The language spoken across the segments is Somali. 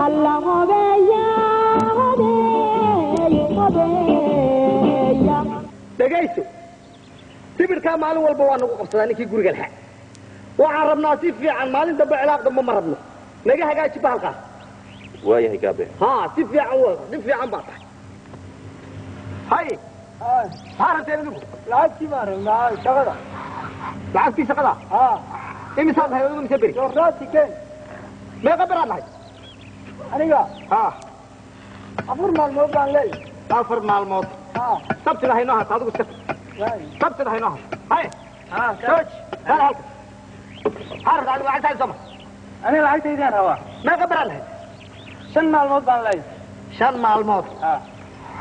Alla hobeya hobeey hobeya. Dhegayso, sibirkaa maalin walba waa nagu qabsadaa ninkii guriga lahaa. Waxaan rabnaa si fiican, maalin dambe cilaaq dambe ma rabno. Naga hagaaji bahalkaas. Waayahay gaabe. Haa, si fiican wa si fiican baa tahay. Hay, maxaa rabteen idinku? Lacagtii baan rabnaa shaqada. Lacagtii shaqada? Haa. Imisaad lahayd adigu, mise beri? Raasi keen. Meeqa beraad lahayd? Aniga? Haa. 4 maalmood baan leeyahay. 4 maalmood? Haa. Sabtida haynoo hata, adigu iska tag. Sabtida haynoo hata. Hay. Haa. Jooj hal halka. Maxaa rabtaa adigu? Lacagtaadi sooma? Aniga lacagtaydaan rabaa. Meeqa beraad lahayd? 5 maalmood baan leeyahay. 5 maalmood? Haa.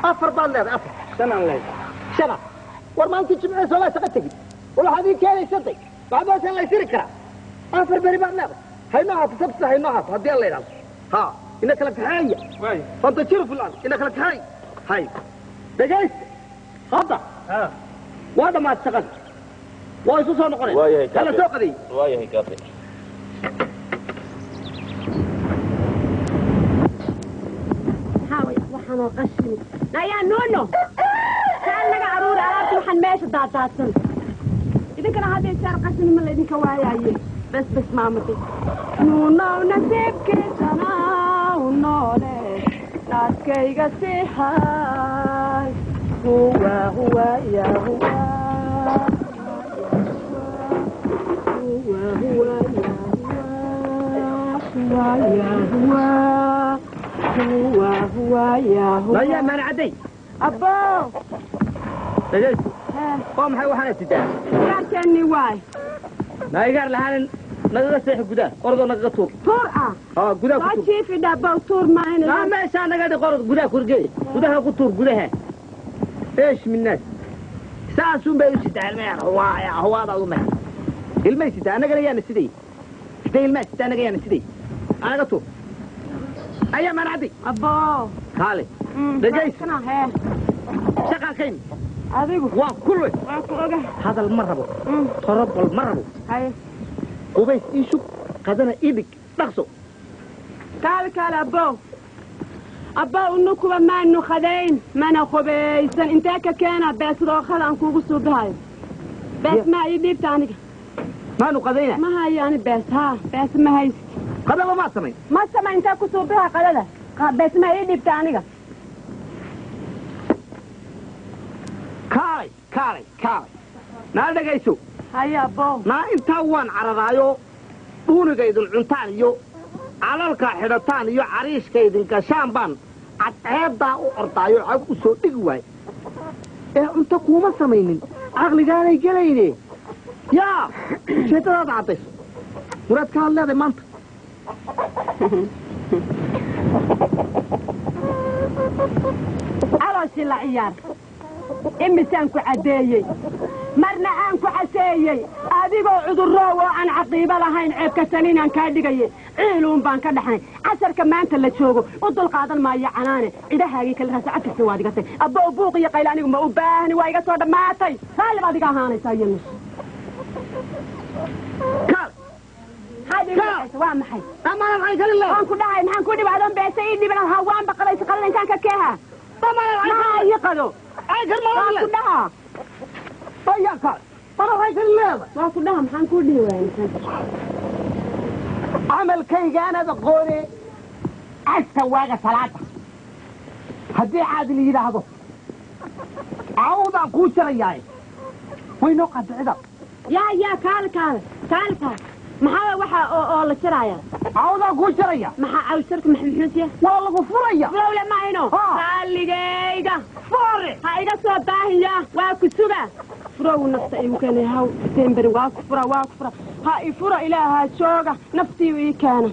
4 baad leedahay, 4. 5 aan leeyahay. 5? War maalintii jimcee soomaa shaqa tegin? Wal waxaad ii keenaysatay waxaad meeshaan laysiri karaa. 4 beri baad leedahay. Haynoo haato sabtida, haynoo haato haddii aan la idhaahdo. Haa, ina kala kaxeeya. Waay. Fantajiru fil ard, ina kala kaxeey. Hay, dhegaysta hadda. Haa. Waa dhammaatay shaqada, waa isu soo noqonaya. Waayahay. Kala gaabe soo qadeey. Waayahay gaabe. Maxaa way waxaan oo qashin? Ayaa nuuno kaal naga aruuri alaabta waxaan meesha daadaadsan. Idinkana hadday saar qashin ma laydinka waayaaye. Bes bes maamate nuunow nasiibkiisana u noole naaskayga si hay. Huwa huwa ya huwa huwa huwa ya huwa ya huwa huwa huwa ya huwa. Maya maana cadday. Abbo. Dhegayso, waa maxay waxaana sidaa? Gaarkeennii waay. Naigaar lahaanin, nagaga seexi gudaha, orodoo nagaga tuur. Tuur ah? Haa, gudaha ku soo tuur. Jiifi dhabow, tuur maahin. Maa meeshaa naga dhig, orod gudaha kurgey, gudaha ku tuur gudaha. Eesh minnaas saasun bay u sitaa ilmahan. Huwaaya huwaadaad u meher ilmay sitaa, annagana yaana siday siday ilmaha sitaa, annaga yaana siday. Anaga tuur ayaa maana cadday. Abbo. Kaale, dhegayso. Kana hee. Shaqaan ka yimid. Adigu waan kulway. Waan ku oga. Hadal ma rabo, torobol ma rabo. Haye. Qubays ii shub, qadana ii dhig, dhaqso. Kaale kaale abbow, abbow, unukuba maanu khadayn mana qubaysan. Intee ka keena beesada oo khada aan kuugu suubahayo? Bees maa ii dhiibta aniga? Maanu qadayna. Ma hayo ani bees. Haa, bees ma hayst. Qadaba maad samayn? Ma samayn. Intee ku suubaha qadada? Bees maa ii dhiibta aniga? Kaalay kaalay kaalay, naa dhegayso. Haye abbow. Naa intaa waan cararaayo, dhuuniga idin cuntaan iyo calalkaa xidhataan iyo cariishka idin gashaan baan cadceeddaa u ordaayo, cag u soo dhigi waay ee cunto kuuma samaynin. Caqligaanay gelayne yaa ujeeddadaada caddayso, muraad ka had leedahay maanta. Calooshii la ciyaar. Imisaan ku caddeeyey, marna aan ku caseeyey, adigoo cudurroow oo aan caqiibo lahayn, ceebkasan inaan kaa dhigayay ciiluun baan ka dhaxnay. Casarka maanta la joogo u dulqaadan maayo canaane. Cidahaagii kala raasa cafisa waad igatay. Abbow, buuq iyo qayl anigu ma u baahni, waa iga soo dhammaatay. Raalli baad iga ahaanaysaa iyo nus. Kaal. Maxaad iigu dhacaysa? Waa maxay? Amaanad caynkalin leedahay. Waan ku dhahay, maxaan ku dhiba adoon beesa ii dhiban? Hawaan baqalaysa qalada intaan ka keeha maxaa ii qado? Caynkal waan maad ku leedahay. Dhaha. Ayaa kaal, manad caynkalin leedahay. Waa ku dhaha, maxaan kuu dhihi waaya? Camalkaygaanad aqoone, cagta waaga salaada haddii caadil yidhaahdo cawdaan kuu jarayaaye way noo qaadicida. Yaa yaa, kaale kaale kaale kaale, maxaa waxa oo la jaraya? Cawdaan kuu jaraya. Maxaa cawsarka maxmuusiya? Waa lagu furaya. Fulowle ma ayno. Ha. Raalligayga foore ha iga soo baahiya, waa ku suga. Furow nafta igu keenay haw semberi. Waa ku fura, waa ku fura, ha i fura. Ilaahaa jooga, naftii ii keena.